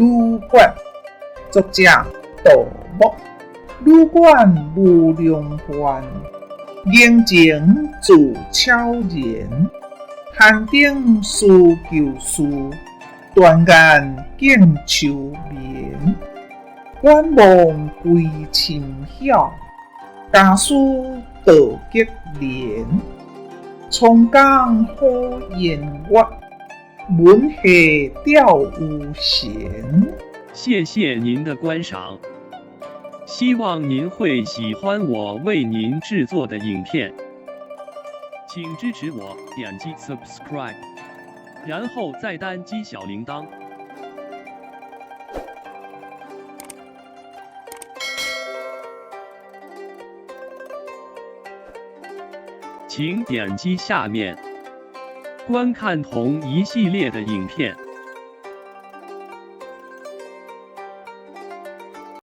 旅館，作者杜牧。旅館無良伴，凝情自悄然。寒燈思舊事，斷雁見秋眠。遠望歸深曉，家書道吉年。蒼江好煙月，文系釣魚閒。謝謝您的觀賞，希望您會喜歡我為您製作的影片，請支持我點擊 subscribe，然後再單擊小鈴鐺。請點擊下面觀看同一系列的影片。